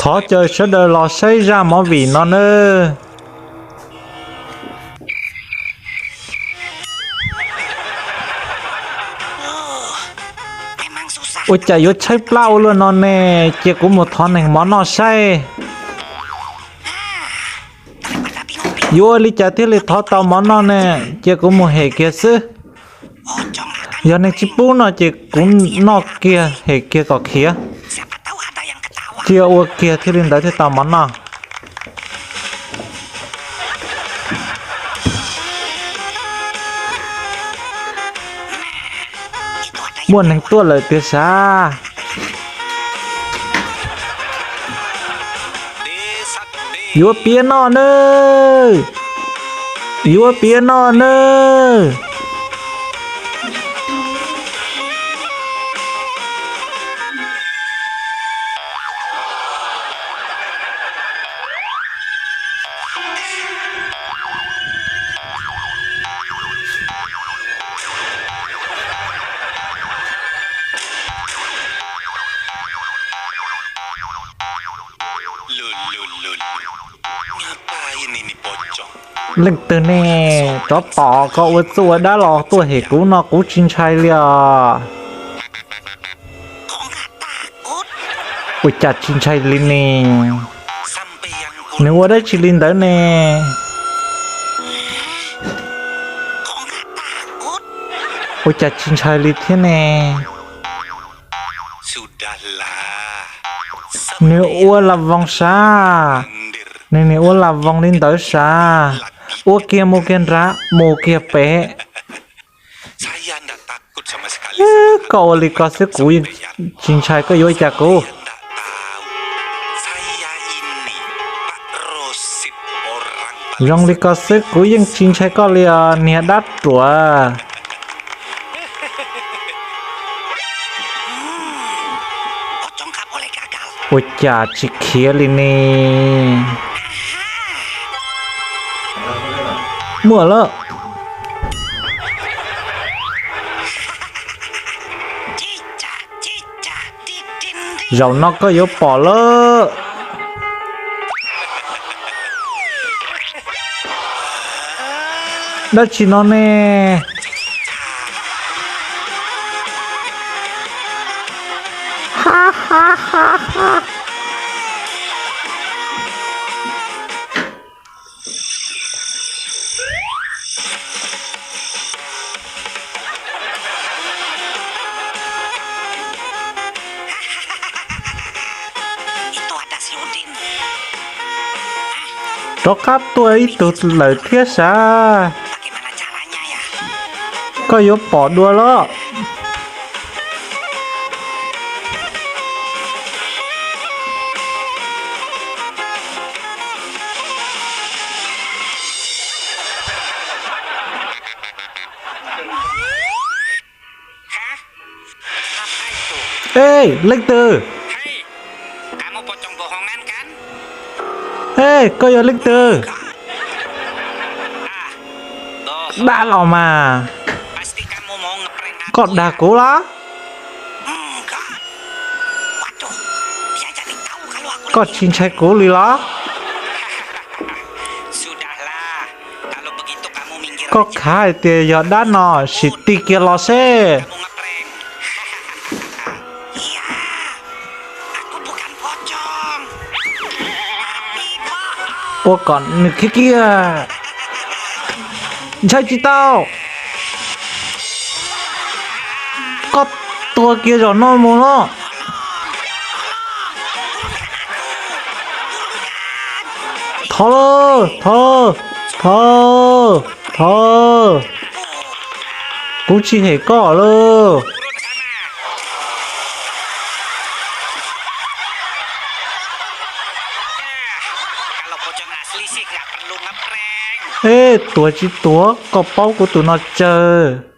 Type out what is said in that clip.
Thov caw sawv daws los saib zaj movie no nawb. Ua cas yuav tshaib plab ua luaj no ne? Cia kuv mus thov neeg mov noj saib. Yuav ua li cas thiaj li thov tau mov noj ne? Cia kuv mus hem kiag xwb. Yog neeg tsis pub noj ces kuv noj kiag, hem kiag kom khiav. Cia ua kiag thiaj li ntawd thiaj tau mov noj. Muaj neeg tuaj lawm tiag sav. Yuav piav noj nawb. Yuav piav noj nawb. Leej twg ne? Tsov tom, koj ua txuj ua dab los tuaj hem kuv no kuv tsis ntshai li os. Ua cas tsis ntshai li ne? Nws ua dab tsi li ntawd ne? Ua cas tsis ntshai li thiab ne? Nws ua las voos sav. Nws, nws ua las voos li ntawd sav. Ua kiag mus kiag nrad, mus kiag pem. Koj ua li ko xwb kuv yeej tsis ntshai, koj yuav ua cas kuv? Zoo li ko xwb kuv yeej tsis ntshai koj li os niag dab ruam. Ua cas tsis khiav li ne? Muaj lawm. Zaum no koj yuav pom lawm. Dab tsi no ne? Rov qab tuaj ib tug lawm thiab sav. Koj yuav pom dua los? Ej, leej twg? Ej, koj yog leej twg? Dag los mas. Koj dag kuv los? Koj tsis ntshai kuv li los? Koj khav hais tias yog dab no, sim tig kiag los seb. Ua kom nws khiav kiag. Ntshai tsis tau. Koj tuag kiag zaum no mus los. Thov lauj, thov, thov, thov. Kuv tsis hem koj lauj. Ej, tuag tsis tuag, koj paub kuv tus no tsawg.